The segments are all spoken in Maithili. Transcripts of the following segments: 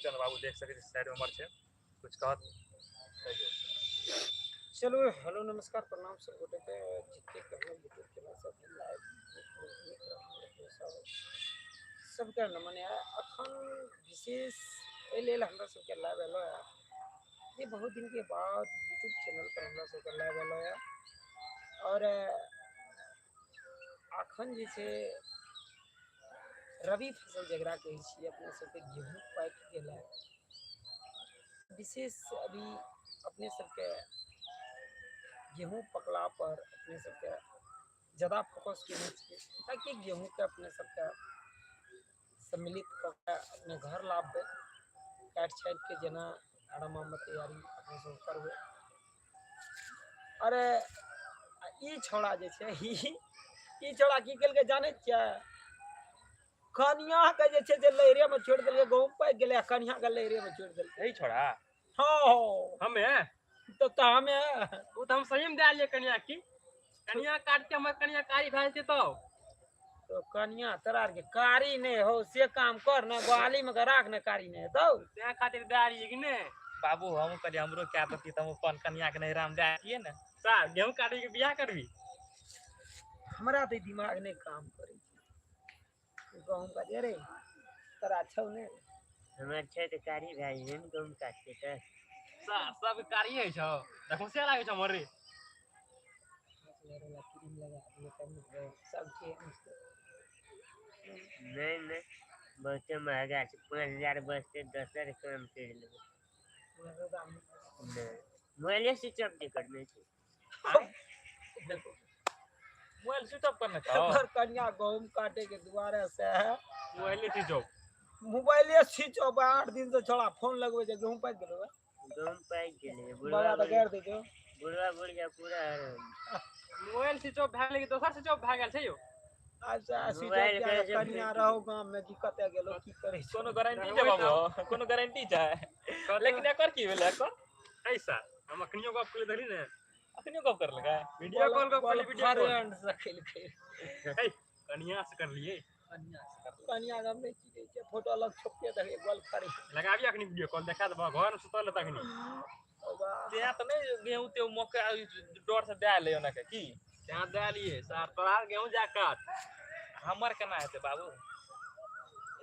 चंद्र बाबू देख सकै छी साइड में हमर छै, कुछ कहत कहियौ। चलो हेलो नमस्कार प्रणाम सब गोटे के, जतेक हमर यूट्यूब चैनल सब लाइव सब सबके नमन है। अखन विशेष एहि लेल हमरा सबके लाइव एलो है जे बहुत दिन के बाद यूट्यूब चैनल पर हमरा सबके लाइव एलो है। और अखन जे छै रबी फसल जकरा कहै छियै, अपने सबके गेहूँ पाकि गेल है। विशेष अभी अपने सबके गेहूँ पकला पर अपने सबके ज़्यादा फोकस केने छियै, ताकि गेहूँके अपने सबके सम्मिलित कऽ के अपने घर लाबबै, काटि छाँटिके जेना आराममे तैयारी अपने सब करबै। अरे ई छौड़ा जे छै, ई छौड़ा की केलकै जानै छियै? कनिया के जे छै से लहरे में छोड़ि देलकै, गहूँम पाकि गेलै आ कनिया के लहरे में छोड़ि देलकै। यही छौड़ा? हँ। हमे? तऽ हमे ओ तऽ हम सही में दए लिए कनिया की। कनिया काट के हमर कनिया कारी भए जेतै तब। तो कनिया तोरा आरके कारी नहि हो से काम कर ने, ग्वाली में के राख ने, कारी नहि हेतौ। तें खातिर दए रहियै कि नहि? बाबू हम कहलियै हमरो कए देती तऽ हम अपन कनिया के नैहरा में दए दियै ने। सार गेहूँ काटै के बियाह करबी? हमरा तऽ दिमाग नहि काम करै छै। गहूँम काटि रे तोरा छौ ने? हमर छै तऽ कारी भए जेतै ने गहूँम काटतै तऽ। सार सब कारी होइ छौ, देखो से लागै छौ हमर रे। क्रीम लगा दिए तब ने सबके। नहि नहि बहुते महगा छै, 5000 बचतै दोसर काम करि लेबै। नहि मोबाइले स्विच ऑफ नहि करने छै। मोबाइल स्विच ऑफ करने छौ? हमर कनिया गहूँम काटे के दुआरे से मोबाइले स्विच ऑफ, मोबाइले स्विच ऑफ। 8 दिन से छोड़ा फोन लगबै छै। गहूँम पाकि गेलौ? गहूँम पाकि गेलै। बाबा तऽ गारि दै छौ। बुढ़वा बुढ़िया पूरा हराम। मोबाइल स्विच ऑफ भए गेलै कि दोसर स्विच ऑफ भए गेल छै यौ? अच्छा स्विच ऑफ मोबाइल कए के कऽ कनिया रहो गाम में कि कतऽ गेलो, की करै छौ? कोनो गारंटी छै बाबू? कोनो गारंटी छै? लेकिन एकर की भेलै एकर? ऐसा हम अखनियो गप केले देखली ने। अखनियो गप करलकै? वीडियो कॉल गप करली, वीडियो कॉल। फ्रेंड से केलकै। कनिया से करलिए। कनिया से करलकै। कनिया के हम नहि चिन्है छियै, फोटो अलग छपके देखै गर्लफ्रेंड। लगाबी अखनी वीडियो कॉल देखा देबो, घर में सुतल रहता अखनी। तें तऽ नहि गेहूँ ते मकई डर से दए ले ओना के की? तें दए लिए सार तोरा गेहूँ जा काट। हमर केना हेतै बाबू?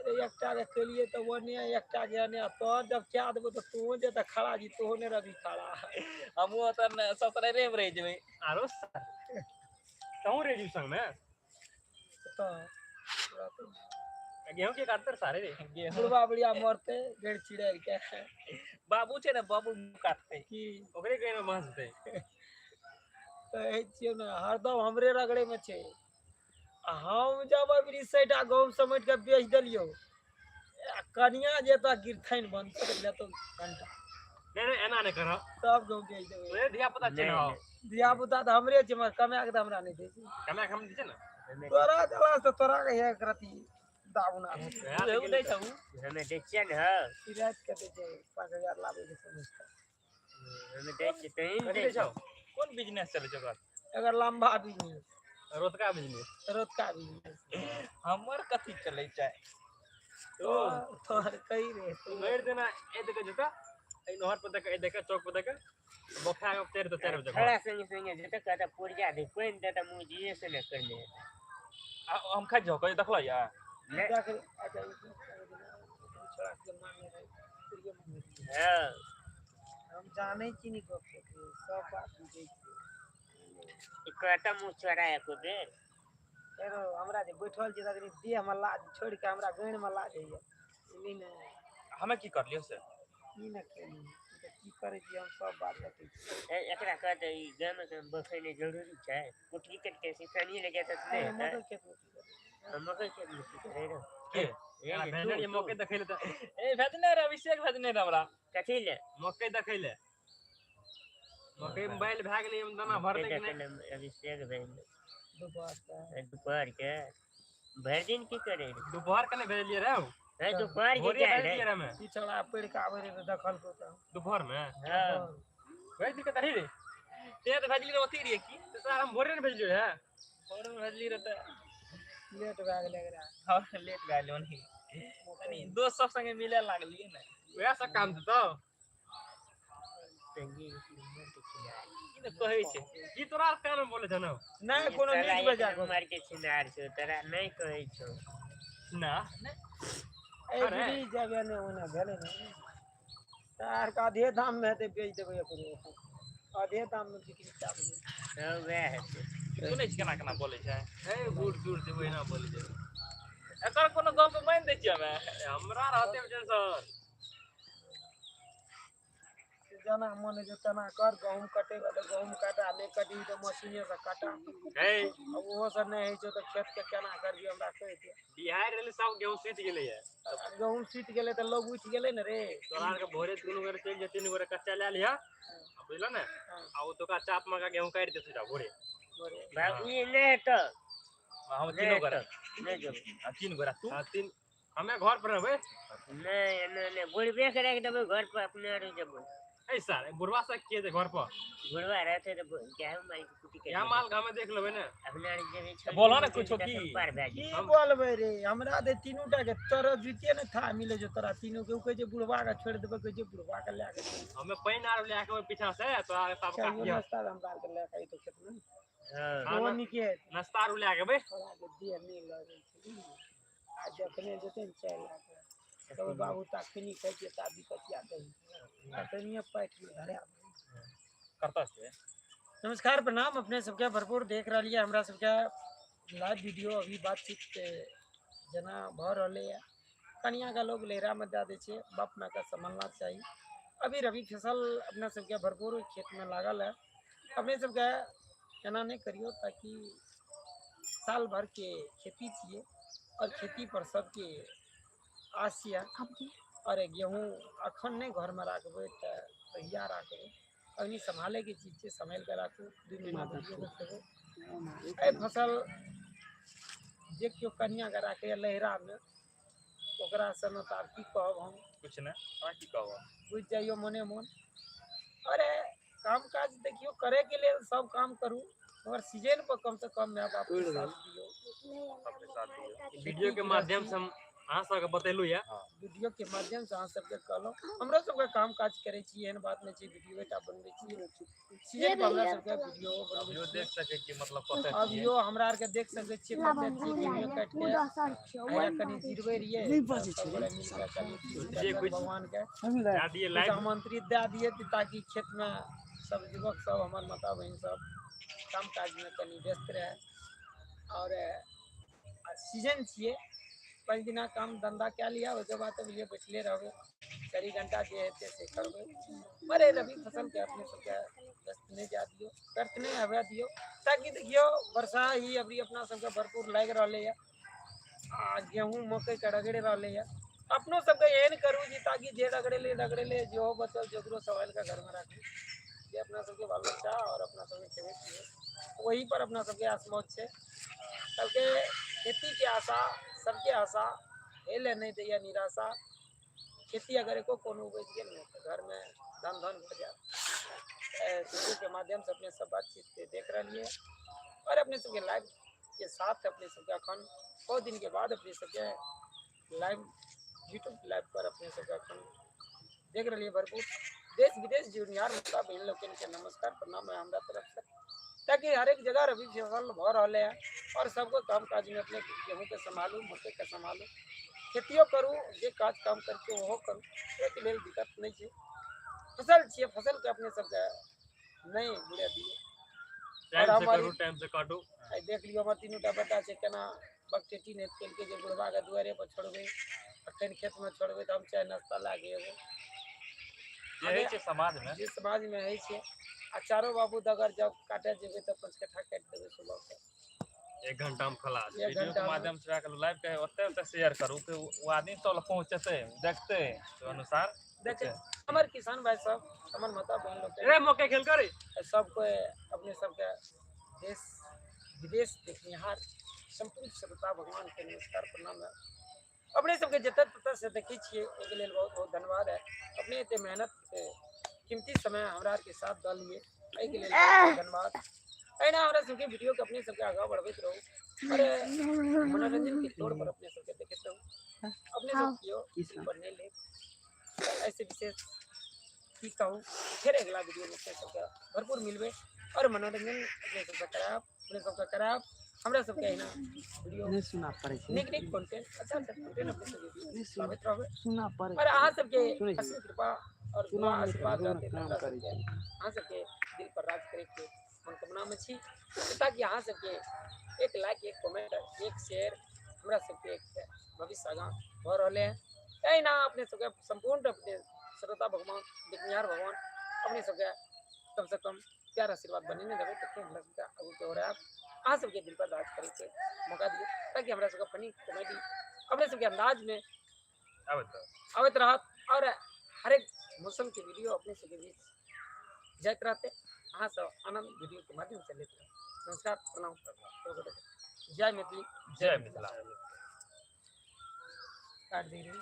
अरे एकटा के केलिए तऽ ओने एकटा के ओने, तोहर जब कए देबो तऽ तोहूँ जे तऽ खड़ा छी, तोहूँ नहि रहबी खड़ा। हमहूँ ओतऽ ससुरारे मे रहि जेबै। आरो सार तहूँ रहि जेबी संग में? तऽ गेहूँ के काटते सारे रे। गेहूँ बुढ़वा बुढ़िया मरते गड़ चिड़ै के। बाबू छै ने, बाबू काटतै की? ओकरे गैर में बांस देतै। कहै छियै ने, हरदम हमरे रगड़े में छै। आ हम जब अबरी सैटा गहूँम समेट के बेच देलियौ, आ कनिया जे तऽ गिरथैन बनतौ तऽ लेतौ घंटा। नहि नहि एना नहि करह। सब गहूँम बेच देबै। तोरे धिया पुता छै ने? धिया पुता तऽ हमरे छै, मगर कमाए के तऽ हमरा नहि दै छै। कमा के हम दै छै ने। तोरा देला से तोरा के एक रति दाबुना हेतै। उ दै छौ उ? हमे दै छियै ने हौ। ई राति के दै छै, 5000 लाबै के समझता। हमे दै छियै तहीं ने कथी दै दै छौ? कोन बिजनेस चलै छै ओकर? एकर लम्बा बिजनेस। रोतका बिजनेस। रोतका बिजनेस। हमर कथी चलै छै? तोहर कही रे। भरि दिना ए देखे जेतऽ, एहि नहर पर देखे, एहि देखे चौक पर देखे, बोखा के 4 तऽ 4 बजे खड़ा संगे संगे जेतऽ कहता पुर्जा दे, कोइन देता मुँह जिए से ने करने हेतै। हम खाइ छौ कहियो देखलऽ या? नहि। देख, अच्छा ई छोड़ा के मांगे रहै, पुरिये मांगे रहै। हँ। हम जानै छी नी गप सब, सब बात बुझै छियै। ई कहता मुँह चोरा एको बेर। एगो हमरा जे बैठल छी तखनी देह में लाज छोड़ि के हमरा गैण में लाज होइया। बुझली ने? हमे की करलियौ से? की ने केली? तऽ की करै छी, हम सब बात देखै छी। एकरा कहतै ई गाम के बखेने जरूरी छै। कुटकी काटि के सिसानी ले जेतै तऽ नहि अरे हेतै। मकई खेत में की करै? हम मकई खेत में की करै रहो? के? ए जे भेजने तू रहियै तू मकई देखै ले तऽ। ए भेजने रहे अभिषेक, भेजने रहे हमरा। कथी ले? मकई देखै ले। मकई मे बैल भए गेलै, ओहिमे दाना मकई भरतै कि देखै नहि? ले अभिषेक भेजने। दुपहर के। दुपहर के भरि दिन की करै रहे? दुपहर के नहि भेजलियै रे। हे दुपहर के भोरे गेल भेजलियै रहे। रे हमे। ई छौड़ा पढ़ि के आबै रहै तऽ देखलकै तऽ। दुपहर मे? हँ। भरि दिन कतऽ रही रे? ते तऽ भेजली रहे, ओथी रहियै की? तऽ सर हम भोरे ने भेजलियै रहे। भोरे मे भेजली रहे तऽ लेट भए गेलै एकरा। हँ, लेट भए गेलै ओनही। कनी दोस्त सब संगे मिले लागलियै ने। वएह सब काम देतौ। संगे एक नंबर के छिनार। की ने कहै छै की तोरा कान में बोले छौ? नहि कोनो साला नीक एक बजा कऽ नंबर के छिनार छौ, तोरा नहि कहै छौ। ना। ए अरे। बीड़ी जब एने ओने भेलै ने तार के आधे दाम मे हेतै, बेच देबै एकरो आधे दाम मे बिक्री कए देबै। सब वएह हेतै। सुनै छी केना केना बोलै छै? हे बूढ़ सूढ़ छै, ओहिना बोलै छै। एकर कोनो गप मानि दै छियै हमे? हमरा रहते टेंशन। जेना मन होइ छै तेना कर। गहूम कटेगा तऽ गहूम काटा, नहि कटही तऽ मशीने से काटा। हे। आ ओहो से नहि होइ छौ तऽ खेत के केना करबी, हमरा कहि दे। बिहार रहलै, सब गेहूं सुति गेलैया। गहूम सुति गेलै तऽ लोग उठि गेलै ने रे। तोरा आरके भोरे दुनू गोरे चलि जेतै, तीन गोरे कच्चा लए लिहऽ, बुझल ने? हाँ। आ ओतुका चाप मका गेहूं काटि देतै सीधा भोरे। भोरे। बाबू नहि हेतौ। हम नहि तीनो गोरा। हेतौ, नहि जेबौ। हम तीन गोरा तू। हाँ, तीन हमे घर पर रहबै। नहि नहि नहि, बुढ़बे के राखि देबै घर पर, अपने आर जेबै। ऐ सार बुढ़वा सब के छै घर पर? बुढ़वा रहतै तऽ गेहूं मारि के कुटी के यहाँ माल के हमे देख लेबै ने। अपने आर जेबै छोड़ि बोलऽ ने देबै, कुछो दसम की? पार भए जेतै। की बोलबै रे, हमरा दे तीनू टा के तोरा जुतिये ने था मिले जो तोरा तीनू के। ओ कहै छै बुढ़वा के छोड़ि देबै, कहै छै बुढ़वा के लए के चल। हमे पानि आर लए के पीछा से तोरा आर सब चाहियो काटियह। नाश्ता हमरा आरके लए के अयतौ खेतमे। हँ। हाँ, ओहो ना- नीके हेतै। नाश्ता आर लए के अबै। छोड़ा के देह नहि लगै छै बुझलियै? आ जखने जेतै ने चाय लए कऽ कहबै बाबू तखनी खाइ छियै ताबी कचिया दही, तखनिये पाठिमे धरा देबै। करता छै। नमस्कार, प्रणाम। अपने सबके भरपूर देख रहल यऽ हमरा सबके लाइव वीडियो। अभी बातचीत जेना भऽ रहलैए, कनियाके लोग लहरामे दए दै छै, बाप मायके सम्हालना चाही। अभी रबी फसल अपना सबके भरपूर खेतमे लागल है। अपने सबके एना नहि करियौ, ताकि साल भरके खेती छियै और खेती पर सबके आस यऽ। और गेहूँ अखन नहि घरमे राखबै तऽ कहिया राखबै? अभी सम्हालैके चीज छै, सम्हालि कऽ राखू, 2 महीना भरियो कऽ खेबै। एहि फसल जे केओ कनियाके राखैए लहरामे, ओकरा से तऽ आब की कहब हम? कुछ नहि, तोरा की कहब? बुझि जाइयो मने मोन। अरे काम काज देखियौ, करैके लेल सब काम करू, मगर season per come Se come my बापके साथ दियौ। सबके साथ दियौ। वीडियो के माध्यम से हम अहाँ सबके बतेलहुँ यऽ। वीडियो के माध्यम से अहाँ सबके कहलहुँ, हमरो सबके काम काज करै छी, एहन बात नहि छै वीडियो टा बनबै छी। सीजन पर हमरा सबके वीडियो बनबै अभियो छी। देख सकै छी, मतलब कतऽ छियै। अभियो हमरा आरके देख सकै छियै कतऽ छियै। गेहूँ काटि के आइ कनि जिरबै रहियै तऽ सब गोरे मिल कऽ कनि जे कुछ भगवान के दए दियै कुछ लाइव। आमंत्रित दए दियै ताकि खेतमे सब युवक सब, हमर माता बहिन सब काम काजमे कनि व्यस्त रहै। आओर सीजन छियै, 5 दिना काम धंधा कए लिअ, ओहिके बाद तऽ बैठले रहबै, 4 घंटा जे हेतै से करबै। पर रबी फसलके अपने सबके व्यस्त नहि जाय दियौ, व्यर्थ नहि आबय दियौ, ताकि देखियौ वर्षा ही अभी अपना सबके भरपूर लागि रहलैए आ गेहूँ मकइके रगड़ि रहलैए। अपनो सबके एहन करू जे ताकि जे रगड़ेले रगड़ेले, जेहो बचल जेकरो सम्हालि कऽ घरमे राखू, जे अपना सबके बाल बच्चा आओर अपना सबके खेबै पिबै, ओही पर अपना सबके आसमौज छै। सबके खेतीके आशा, सबके आशा हेले नहि दैया निराशा। खेती अगर एको कोनो उपजि गेल ने तऽ घरमे धन धन भऽ जायत। वीडियो के माध्यम से अपने सब बातचीत देख रहलियै और अपने सबके लाइव के साथ अपने सबके अखन बहुत दिन के बाद अपने सबके लाइव, यूट्यूब लाइव पर अपने सबके अखन देख रहलियै। भरपूर देश विदेश जुड़निहार माता बहिन लोकनि के नमस्कार, प्रणाम है हमरा तरफ से, ताकि हरेक जगह रबी फसल भऽ रहलै है और सबके काम काजमे अपने गेहूँके सम्हालू, मकइके सम्हालू, खेतियो करू, जे काज काम करके ओहो करू, ओहिके लेल दिक्कत नहि छै। फसल छियै, फसलके अपने सबके नहि बुरै दियौ। टाइम से हमारी- करू, टाइम से काटू। आइ देख लियौ, हमर तीनू टा बेटा छै, केना बकटेटी नहि केलकै जे बुढ़बाके दुआरे पर छोड़बै, अखन खेतमे छोड़बै तऽ हम चाय नाश्ता लए के एबै। जे होइ छै समाजमे। जे समाजमे होइ छै। आ चारो बाबू अगर जब काटऽ जेबै तऽ 5 कट्ठा काटि देबै सुबहके। 1 घंटा में खलास। एक वीडियो के घंटा में। माध्यम से ओते ओते लाइव के ओते शेयर करू कि ओ आदमी सब लग पहुँचतै, देखतै, ओहि अनुसार। देखे हमर किसान भाई सब, हमर माता बहन लोग, ए मौके खेल करे। सब कोई अपने सबके देश विदेश देखनिहार सम्पूर्ण श्रोता भगवान के नमस्कार, प्रणाम है। अपने सबके जतऽ ततऽ से देखै छियै, ओहिके लेल बहुत बहुत धन्यवाद है। अपने एते मेहनत के कीमती समय हमरा आरके साथ दऽ लिए, एहिके लेल बहुत बहुत धन्यवाद। एहिना हमरा सबके वीडियो के अपने सबके आगाँ बढ़बैत रहू और मनोरंजन के तौर पर अपने सबके देखैत रहू। अपने सब कियो पर नहि ले। ऐसे विशेष की कहूँ। फिर अगला वीडियो में अपने सबके भरपूर मिलबे और मनोरंजन अपने सबके करायब, अपने सबके करायब। हमरा सबके अहिना वीडियो नहि सुना पड़ै छै। नीक नीक कंटेंट, अच्छा अच्छा कंटेंट अपने सबके नहि सुना लाबैत रहबै। सुना पड़ै और अहाँ सबके सुनै छी। असीम कृपा और सुना दुआ नहि आशीर्वाद पड़ै, रहतै काम हमरा करै सबके छी। अहाँ सबके दिल पर राज करे के मनोकामना में छी, ताकि अहाँ सबके एक लाइक, एक कमेंट, एक शेयर हमरा सबके एक भविष्य आगाँ भऽ रहल है। एहिना अपने सबके संपूर्ण अपने श्रोता भगवान, देखनिहार भगवान अपने सबके कम से कम प्यार आशीर्वाद बनेने देबै, तखने हमरा सबके आगू के ओर आयब। अहाँ सबके दिल पर राज करे के मौका दियौ, ताकि हमरा सबके फनी कॉमेडी अपने सबके अंदाज में आबैत रहत। आबैत रहत और हरेक मौसम के वीडियो अपने सबके बीच जाइत रहते। अहाँ सब आनंद वीडियो के माध्यम से लेते रहब। नमस्कार, प्रणाम, जय मैथिली, जय मिथिला। काट दे रही।